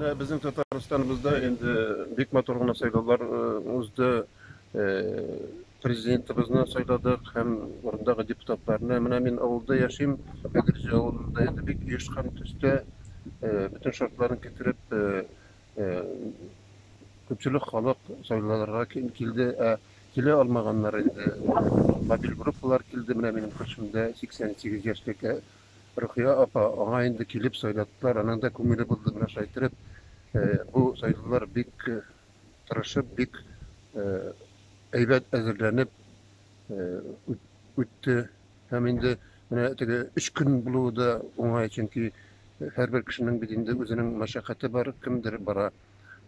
Менә безнең Татарстаныбызда инде бик матур гына сайлаулар узды. Президентыбызны сайладык һәм урындагы депутатларны. Менә мин авылда яшим, Бәдерҗе авылында инде бик оешкан төстә, бөтен шартларын китереп, күпчелек халык сайлауларга килде. Ә килә алмаганнар инде мобиль группалар килде. Менә минем күршемдә 88 яшьлек Рухия апа, аңа инде килеп сайлаттылар, аның да күңеле булды. Менә шулай иттереп, бу сайлаулар бик тырышып, бик әйбәт әзерләнеп үтте. Һәм инде менә теге өч көн булуы да уңай, чөнки һәрбер кешенең бит инде үзенең мәшәкате бар, кемдер бара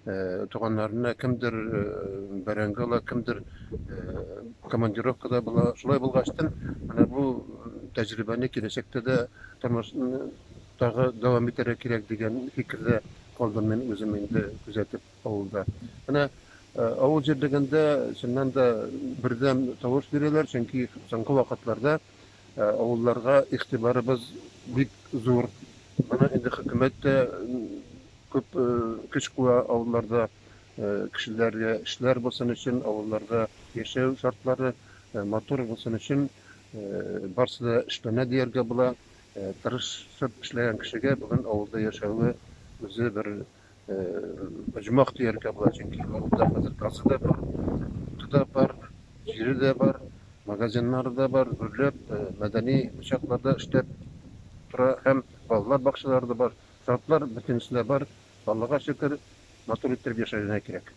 туганнарына, кемдер бәрәңге ала, кемдер командировкада була. Шулай булгачтын, менә бу тәҗрибәне киләчәктә дә тормыш тагы дәвам итәргә кирәк дигән фикердә калдым мин үзем инде күзәтеп авылда. Менә авыл җирлегендә чыннан да бердәм тавыш бирәләр, чөнки соңгы вакытларда авылларга игътибарыбыз бик зур. Моны инде хөкүмәт тә күп көч куя авылларда кешеләргә эшләр булсын өчен, авылларда яшәү шартлары матур булсын өчен барысы да эшләнә дияргә була. Тырышып эшләгән кешегә бүген авылда яшәве үзе бер оҗмах дияргә була, чөнки авылда хәзер газы да бар, уты да бар, җире дә бар, магазиннары да бар, гөрләп мәдәни учаклар да эшләп тора һәм балалар бакчалары да бар. Шартлар бөтенесе дә бар. Аллага шөкер, матур иттереп яшәргә генә кирәк.